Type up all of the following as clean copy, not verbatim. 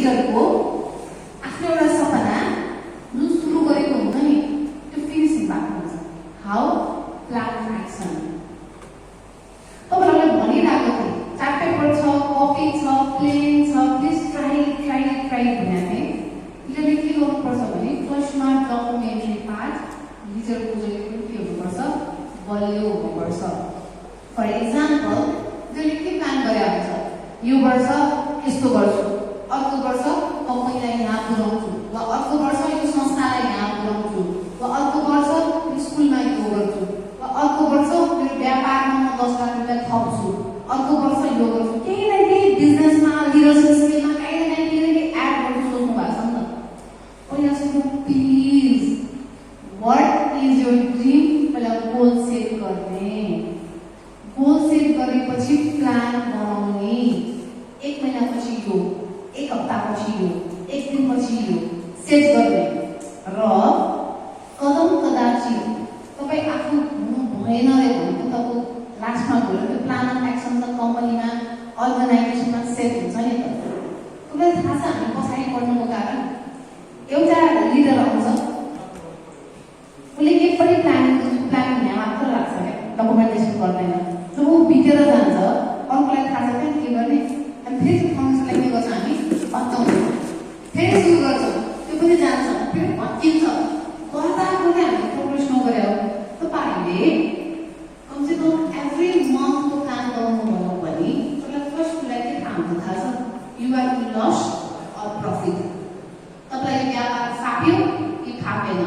लिडरको आफ्नो एउटा सपना जुन सुरु गरेको हुन्छ नि त्यो फिनिसिङ भएको हुन्छ। How plan action. तपाईहरुले भनिरहेको थिए चार्ट पेपर छ, कपी छ, प्लेन छ, प्लिज ट्राई भनेको थिएँ। लिडरले के गर्नुपर्छ भने फर्स्टमा डकुमेन्ट्री पार्ट लिडरको जहिले पनि के हुनुपर्छ बलियो हुनुपर्छ। फर एक्जाम्पल जसले के प्लान गरे हुन्छ यो वर्ष यस्तो गर्छु, अर्को वर्ष कम्पनीलाई यहाँ पुर्याउँछु, वा अर्को वर्ष यो संस्थालाई यहाँ पुर्याउँछु, वा अर्को वर्ष स्कुलमा यो गर्छु, वा अर्को वर्ष मेरो व्यापारमा म 10 लाख रुपियाँ थप्छु, अर्को वर्ष यो गर्छु। केही न केही बिजनेसमा लिडरसिप स्किलमा केही न केही एड गर्नु सोच्नु भएको छ नि त। पहिला सोच्नु please what is your dream. पहिला गोल सेट गर्ने, गोल सेट गरेपछि प्लान बनाउने। 1 महिनापछि यो, 1 हप्तापछि यो, 1 दिनपछि यो सेट गर्ने र कदम कदाचित तपाई आफू भएन रे भने तपाईको लास्टमा गएर त्यो प्लान अफ एक्सन त कम्पनीमा अर्गनाइजेसनमा सेट हुन्छ नि त। तपाईलाई थाहा छ हामी पछाडि पढ्नुको कारण एउटा लिडर आउँछ, उसले के पनि प्लान यहाँ मात्र राख्छ क्या, डकुमेन्टेसन गर्दैन। जब ऊ बितेर जान्छ अर्कोलाई थाहा छ क्या के गर्ने, अनि फेरि फङ्सनलाई के गर्छ हामी भत्काउँछौँ, फेरि सुरु गर्छौँ, त्यो पनि जान्छ, फेरि भत्किन्छ। गर्दा पनि हामीले प्रोग्रेस नगरे हो। तपाईँहरूले कमसेकम एभ्री मन्थको प्लान बनाउनु भयो भने तपाईँलाई फर्स्ट कुरालाई के थाहा हुन्छ थाहा छ? You are in loss or profit. तपाईँलाई व्यापार फाप्यो कि फापेन,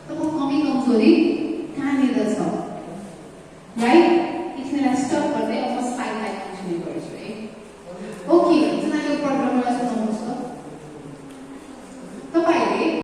तपाईँको कमी कमजोरी